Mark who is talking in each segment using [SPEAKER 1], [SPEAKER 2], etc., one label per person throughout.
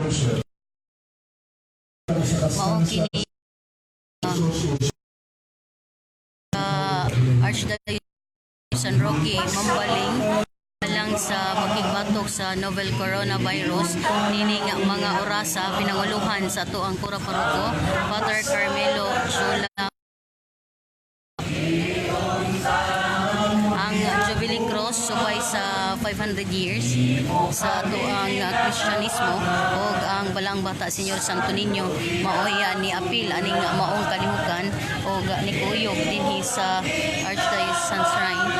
[SPEAKER 1] Mao kini Archdiocese San Roque, Mambaling, lang sa pakigbatok sa novel coronavirus nining mga orasa, pinanguluhan sa atoang kura paroko, Father Carmelo Jola. Ang Jubilee Cross subay sa 500 years sa atoang Kristyanismo ug ang Balaang Bata Señor Santo Niño maoy ni apil aning maong kalihukan ug nikuyog dinhi sa Archdiocesan Shrine.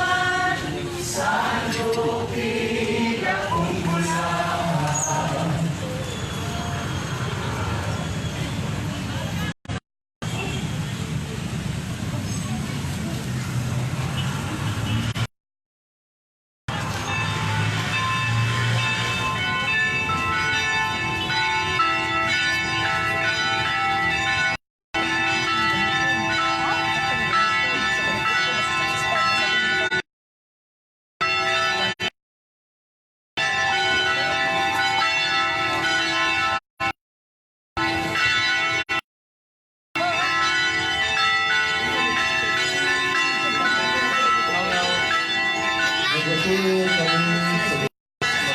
[SPEAKER 2] Nagatuo kami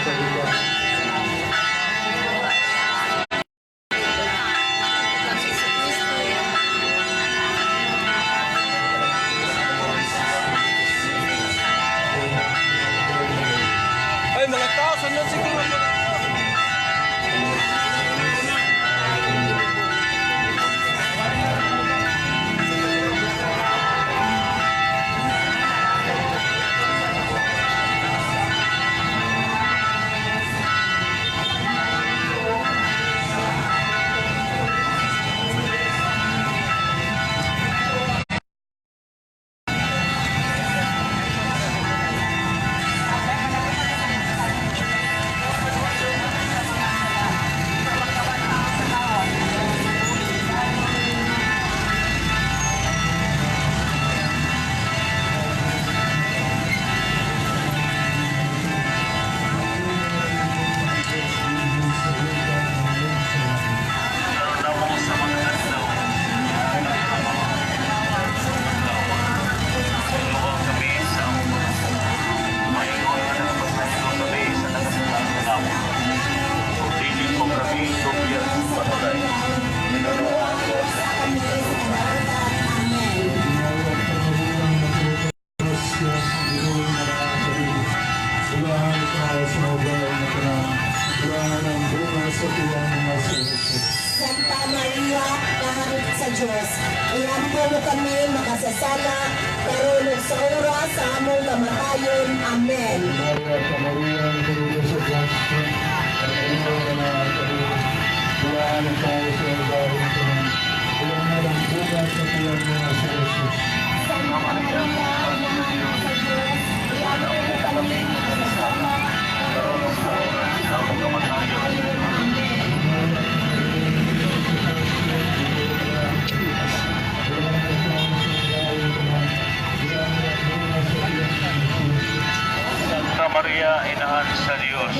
[SPEAKER 2] sa Diyos.
[SPEAKER 3] Ay, mga tao, sunod siguro.
[SPEAKER 2] Grasya, Ginoo nga naa sa Diyos. Ulahan ka sa mabaw na tanan. Ulahan ang bunga sa tuwang nga si Jesus.
[SPEAKER 4] Santa Maria, kaharit sa Diyos, iampo mo kami makasasala, karon ug sa oras sa among kamatayon. Amen.
[SPEAKER 2] Maria ka Maria, nagkaroon sa grasya, ang Ginoo nga naa sa Diyos. Ulahan ka sa mabaw na tanan. Ulahan ang bunga sa tuwang nga si Jesus.
[SPEAKER 4] Santa Maria, inahan sa Diyos, iampo mo kami makasasala, karon ug sa oras sa among kamatayon. Amen.
[SPEAKER 5] Santa Maria, Inahan sa Dios,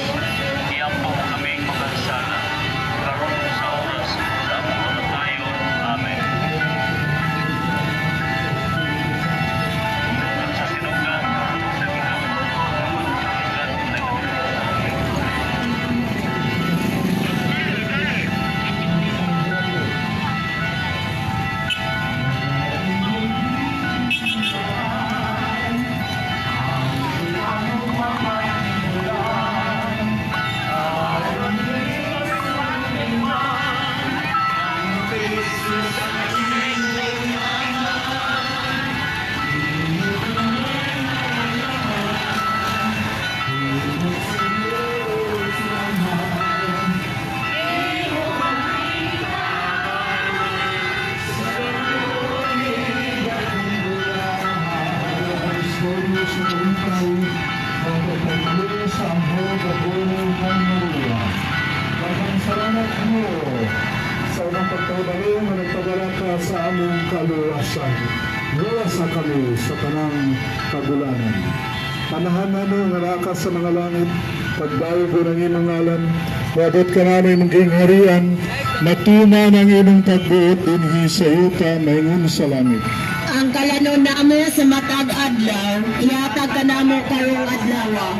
[SPEAKER 5] iampo mo kaming makasala, karon sa oras sa among kamatayon. Amen. At sa sinugdan, sa Ginoo, sa Amen.
[SPEAKER 2] Istorya sa kalipay, magpapaglo sa anghel Gabriel kay Maria. Daghang salamat mo sa unang pagpabalo nga nagpadala ka sa among kaluwasan. Luwasa kami sa tanang kagulanan. Amahan namo nga naa ka sa mga langit, pagdayeg ang imong ngalan, Moabot ka namo imong gingharian, matuman ang imong pagbuot dinhi sa yuta maingon sa langit.
[SPEAKER 4] Ang kalanon namo sa matag adlaw, ihatag kanamo karong adlaw.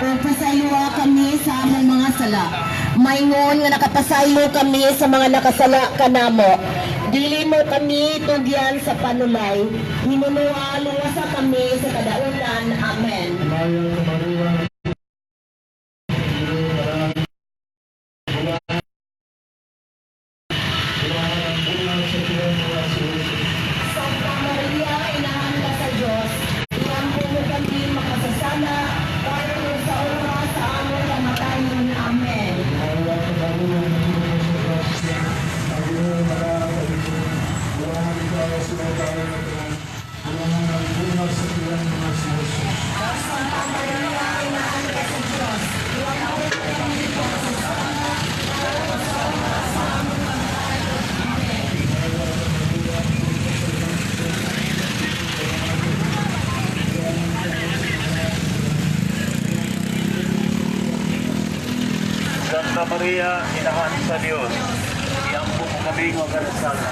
[SPEAKER 4] Ug pasayloa kami sa among mga sala. Maingon nga nakapasaylo kami sa mga nakasala kanamo. Dili mo kami tugyan sa panulay. Hinunoa luwasa kami sa kadautan. Amen.
[SPEAKER 2] Maya ka Maria,
[SPEAKER 4] Santa Maria, inahan ka sa Diyos. Iampo mo kami makasasala, karon sa oras sa among kamatayon. Amen.
[SPEAKER 2] Maya ka Maria, napuno sa grasya, ang Ginoo naa kanimo. Bulahan ikaw sa mga babae nga tanan, bulahan ang bunga sa tiyan mo nga si Jesus.
[SPEAKER 5] Santa Maria, inahan sa Dios, iampo mo kami makasala,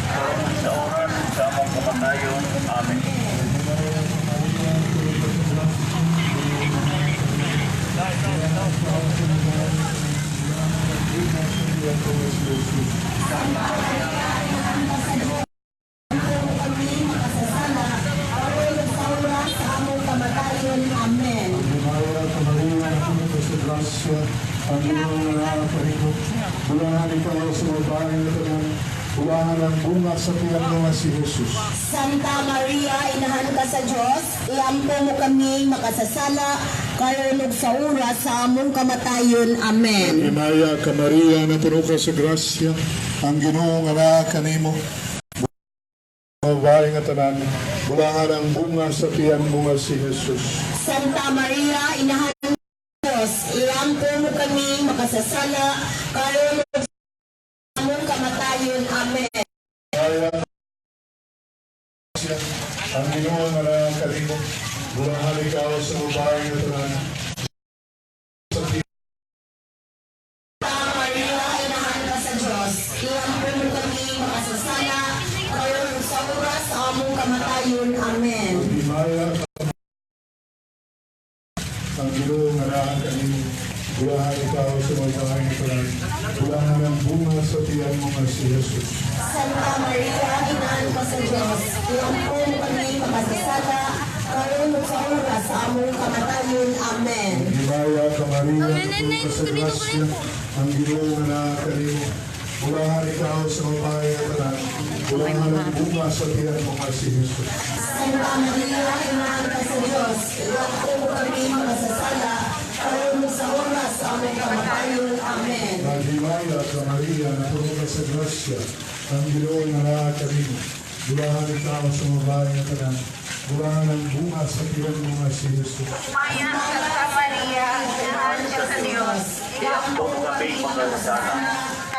[SPEAKER 5] karon sa oras sa among kamatayon. Amen.
[SPEAKER 4] Sa oras sa among kamatayon. Amen.
[SPEAKER 2] Maya ka Maria, napuno sa grasya, ang Ginoo naa kanimo. Bulahan ikaw sa mga babae nga tanan, bulahan ang bunga sa tiyan mo nga si Jesus.
[SPEAKER 4] Santa Maria, inahan ka sa Diyos, iampo mo kami makasasala, karon ug sa oras sa among kamatayon. Amen.
[SPEAKER 2] Himaya ka Maria, napuno ka sa grasya, ang Ginoo nga naa kanimo. Mga babae nga tanan, bulahan ang bunga sa tiyan mo nga si Jesus.
[SPEAKER 4] Santa Maria, inahan ka sa Diyos, iampo mo kami makasasala, karon ug sa among kamatayon. Amen.
[SPEAKER 2] Himaya ka ang Ginoo nga naa kanimo, bulahan ikaw sa babae nga tanan, sa tiyan
[SPEAKER 4] Santa Maria, inahan ka sa Diyos, iampo mo kami makasasala, karon ug sa oras sa among kamatayon. Amen.
[SPEAKER 2] Himaya ka ang Ginoo nga naa kanimo, bulahan ikaw sa babae nga tanan, bulahan ang bunga sa tiyan mo nga si Jesus.
[SPEAKER 4] Santa Maria, inahan ka sa Diyos, iampo mo kami makasasala, karon ug sa oras sa among kamatayon. Amen.
[SPEAKER 2] Himaya ka Maria, napuno ka sa grasya, ang Ginoo nga naa kanimo. Bulahan ikaw sa babae nga tanan, bulahan ang bunga sa tiyan mo nga si Jesus.
[SPEAKER 4] Santa Maria, inahan ka sa Diyos, iampo mo kami makasasala, karon ug sa oras sa among kamatayon. Amen.
[SPEAKER 2] Himaya ka Maria, napuno ka sa grasya, ang Ginoo nga naa kanimo. Bulahan ikaw sa babae nga tanan, bulahan ang bunga sa tiyan mo nga si Jesus.
[SPEAKER 6] Santa Maria, inahan ka sa Diyos.
[SPEAKER 5] Iampo mo kami makasala,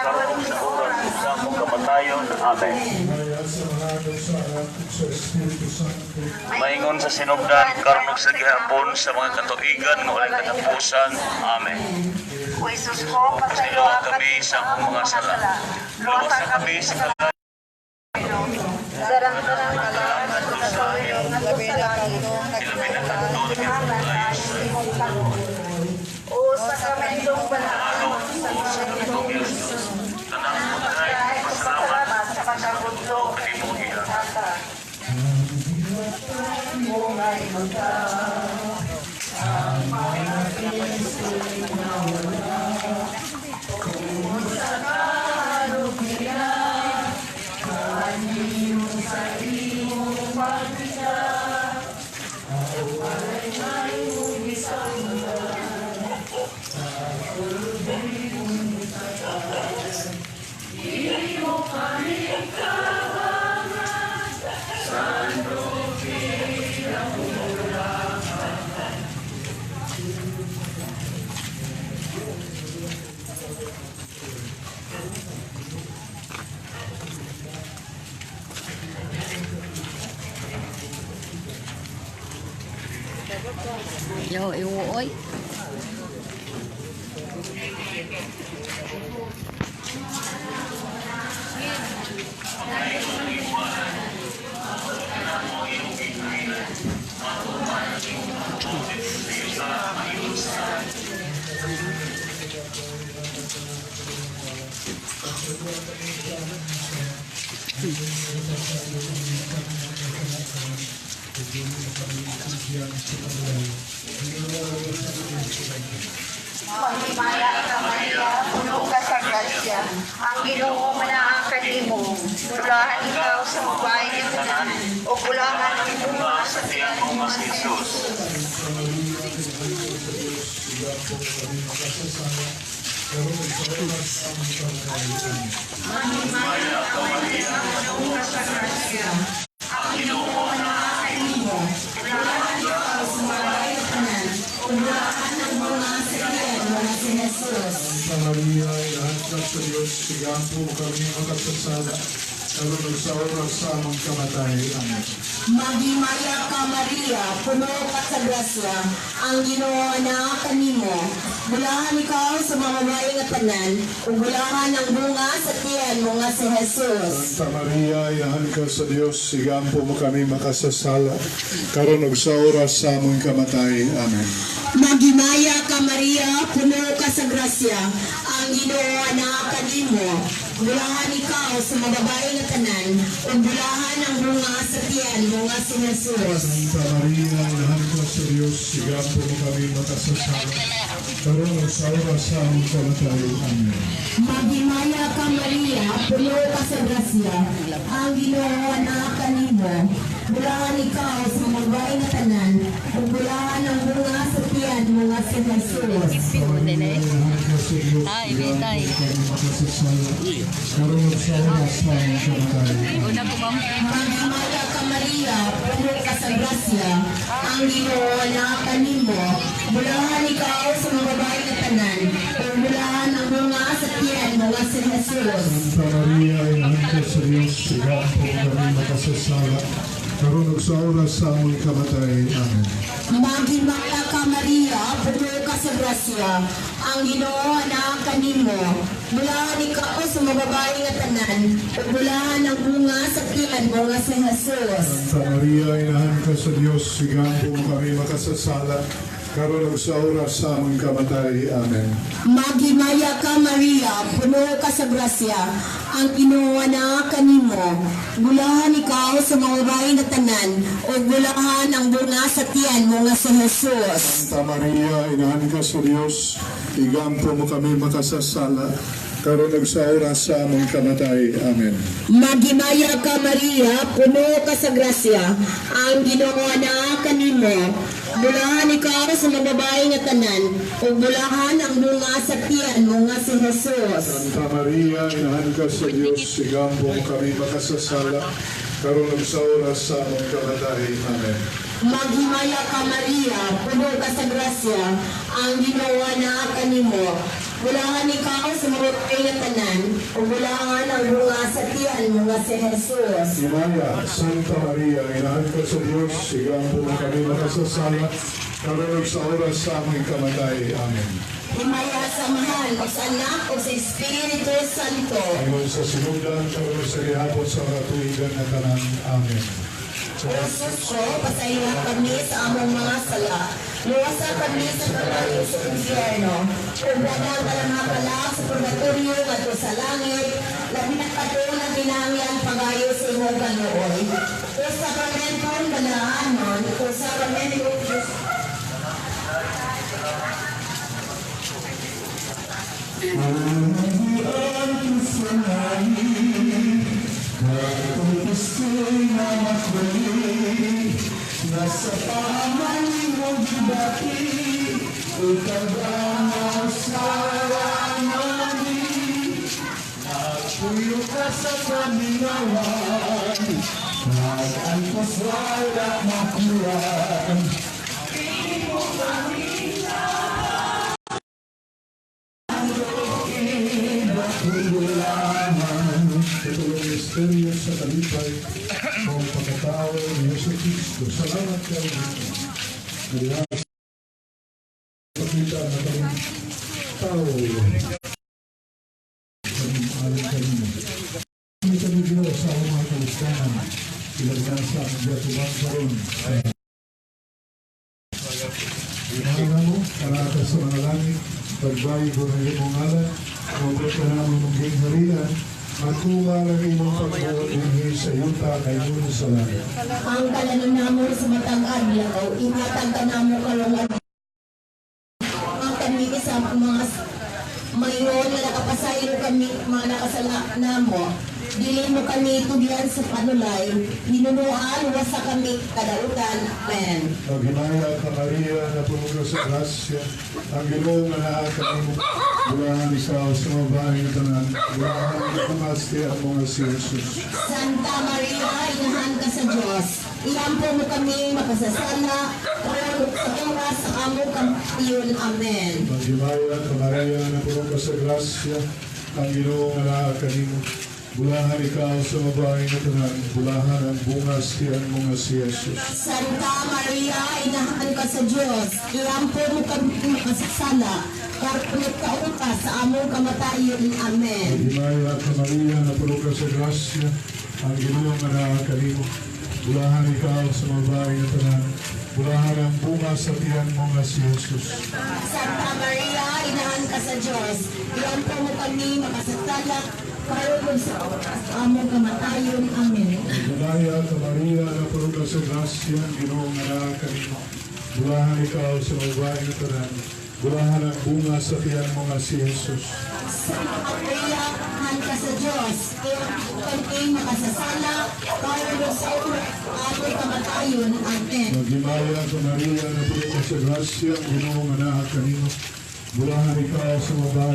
[SPEAKER 5] karon sa oras sa among kamatayon. Amen.
[SPEAKER 2] Himaya sa mga sa Anak ug sa Espiritu Santo.
[SPEAKER 5] Maingon sa sinugdan, karon ug sa gihapon, sa mga katuigan nga walay katapusan. Amen.
[SPEAKER 6] O Jesus ko,
[SPEAKER 5] Pasayloa
[SPEAKER 6] pasayloa
[SPEAKER 5] kami sa among mga sala. Luwasa kami sa kalayo.
[SPEAKER 6] Sarang-sarang
[SPEAKER 5] Ngadto sa langit,
[SPEAKER 6] ngadto sa langit.
[SPEAKER 5] ilabi na kadto sa
[SPEAKER 6] Imong kaluoy. O sakramentong balaan,
[SPEAKER 5] Ano, o sakramentong Diyos, tanang pagkain, pasalamat,
[SPEAKER 6] salamat sa pagkabudlo
[SPEAKER 5] kanimong ihatag.
[SPEAKER 6] Tata.
[SPEAKER 1] Yo, iwo oy.
[SPEAKER 6] Maghimaya ka, Maria, puno ka sa grasya. Ang Ginoo manaa kanimo. Bulahan ikaw sa babae nga tanan, ug bulahan ang bunga sa tiyan mo nga si Jesus. Maghimaya ka, Maria, puno ka sa grasya. Ang Ginoo manaa kanimo. Bulahan ikaw sa babae nga tanan, ug bulahan ang bunga sa tiyan mo nga si Jesus.
[SPEAKER 2] Santa Maria, inahan ka sa Diyos, igampo mo kami makasasala, karon ug sa oras sa among kamatay. Amen.
[SPEAKER 4] Maghimaya ka, Maria, puno ka sa grasya, ang Ginoo naa kanimo. Bulahan ikaw sa mga babae nga tanan, ug bulahan ang bunga sa tiyan mo nga si Jesus.
[SPEAKER 2] Santa Maria, inahan ka sa Diyos, igampo mo kami makasasala, karon ug sa oras sa among kamatay. Amen.
[SPEAKER 4] Maghimaya ka, Maria, puno ka sa grasya, ang Ginoo naa kanimo. Bulahan ikaw sa mga babae nga tanan, ug bulahan ang bunga sa tiyan mo nga si Jesus.
[SPEAKER 2] Santa Maria, inahan ka sa Diyos, igampo mo kami makasasala, karon ug sa oras sa among kamatay. Amen.
[SPEAKER 4] Maghimaya ka, Maria, puno ka sa grasya, ang Ginoo naa kanimo. Bulahan ikaw sa mga babae nga tanan, ug bulahan ang bunga sa tiyan mo nga si Jesus.
[SPEAKER 2] Inahan ka sa Diyos,
[SPEAKER 1] Ay,
[SPEAKER 2] igampo
[SPEAKER 1] bitay.
[SPEAKER 2] mo kami makasasala, karon ug sa oras sa among kamatay. Amen.
[SPEAKER 1] Una ko, ma'am.
[SPEAKER 4] Maghimaya ka, Maria, puno ka sa grasya, ang Ginoo naa kanimo. Bulahan ikaw sa mga babae nga tanan, ug bulahan ang bunga sa tiyan mo nga si Jesus.
[SPEAKER 2] Santa Maria, inahan ka sa Diyos, igampo mo kami makasasala, karon ug sa oras sa among kamatay. Amen.
[SPEAKER 4] Maghimaya ka, Maria, puno ka sa grasya, ang Ginoo naa kanimo. Bulahan ikaw sa mga babae nga tanan, ug bulahan ang bunga sa tiyan mo nga si Jesus.
[SPEAKER 2] Santa Maria, inahan ka sa Diyos, igampo mo kami makasasala, karon ug sa oras sa among kamatay. Amen.
[SPEAKER 4] Maghimaya ka, Maria, puno ka sa grasya, ang Ginoo naa kanimo. Bulahan ikaw sa mga babae nga tanan, ug bulahan ang bunga sa tiyan mo nga si Jesus.
[SPEAKER 2] Santa Maria, inahan ka sa Diyos, igampo mo kami makasasala, karon ug sa oras sa among kamatay. Amen.
[SPEAKER 4] Maghimaya ka, Maria, puno ka sa grasya, ang Ginoo naa kanimo. Bulahan ikaw sa mga babae nga tanan, ug bulahan ang bunga sa tiyan mo nga si Jesus.
[SPEAKER 2] Santa Maria, inahan ka sa Diyos, igampo mo kami makasasala, karon ug sa oras sa among kamatay. Amen.
[SPEAKER 4] Maghimaya ka, Maria, puno ka sa grasya, ang Ginoo naa kanimo. Bulahan ikaw sa mga babae nga tanan, ug bulahan ang bunga sa tiyan mo nga si Jesus.
[SPEAKER 2] Himaya, Santa Maria, inahan ka sa Diyos, igampo mo kami makasasala, karon ug sa oras sa among kamatay. Amen.
[SPEAKER 4] Himaya sa Amahan, o sa Anak, o sa Espiritu Santo.
[SPEAKER 2] Ingon sa sinugdan, karon sa gihapon sa mga tuigan na tanan. Amen.
[SPEAKER 4] O Jesus ko, pasayloa kami sa among mga sala. Luwasa kami sa kalayo sa impyerno. Ug daghang kalangakalak sa purgatorio ngadto sa langit, labi na kato nga kinahanglan pagayo sa imong kaluoy. O sakramentong balaanon, o sakramentong Diyos.
[SPEAKER 2] Nasa paman mo gibati, ikaw sa nami. Nagpuyo ka sa kaminawan, nag-angkos wala makuran. Ito ang misteryo sa kalipay ng pagkatao ni Yesu Cristo. Salamat kay Diyos. Pakita na kaming tao. Kaming alang kanino. Kami kami Diyos sa among mga kalustanan. Ilagyan sa among gatubang karon. Inahan mo, karata sa mga langit, pagbayi ko ng imong ngalan, maabot ka namo imong gingharian, Matuman ang imong pagbuot dinhi sa yuta ngayon sa langit.
[SPEAKER 4] Ang kalanon namo sa matag adlaw, ihatag kanamo karong adlaw. Ang kami sa mga mayon nga nakapasaylo kami mga nakasala namo. Dili mo kami tugyan sa panulay, hinunuan wasa kami kadautan. Amen.
[SPEAKER 2] Maghimaya ka, Maria, napuno ka sa grasya, ang Ginoo nga naa kanimo. Bulahan ikaw sa mga babae nga tanan, bulahan ang bunga sa tiyan mo nga si Jesus.
[SPEAKER 4] Santa Maria, inahan ka sa Diyos. Iampo mo kami makasasala, karon sa oras sa among kamatayon. Amen.
[SPEAKER 2] Maghimaya ka, Maria, napuno ka sa grasya, ang Ginoo nga naa kanimo. Bulahan ikaw sa mga babae nga tanan, bulahan ang bunga sa tiyan mo nga si Jesus.
[SPEAKER 4] Santa Maria, inahan ka sa Diyos. Iampo mo kami makasasala, karon sa oras sa among kamatayon. Amen.
[SPEAKER 2] Maghimaya ka, Maria, napuno ka sa grasya, ang Ginoo nga naa kanimo. Bulahan ikaw sa mga babae nga tanan, bulahan ang bunga sa tiyan mo nga si Jesus.
[SPEAKER 4] Santa Maria, inahan ka sa Diyos. Iampo mo kami makasasala, karon sa oras sa among kamatayon. Amen.
[SPEAKER 2] Maghimaya ka, Maria, napuno ka sa grasya, ang Ginoo nga naa kanimo. Bulahan ikaw sa mga babae nga tanan, bulahan ang bunga sa tiyan mo nga si Jesus.
[SPEAKER 4] Santa Maria, inahan ka sa Diyos. Iampo kami makasasala, karon sa oras sa among kamatayon. Amen.
[SPEAKER 2] Maghimaya ka, Maria, napuno ka sa grasya, ang Ginoo nga naa kanimo. Bulahan ikaw sa mga babae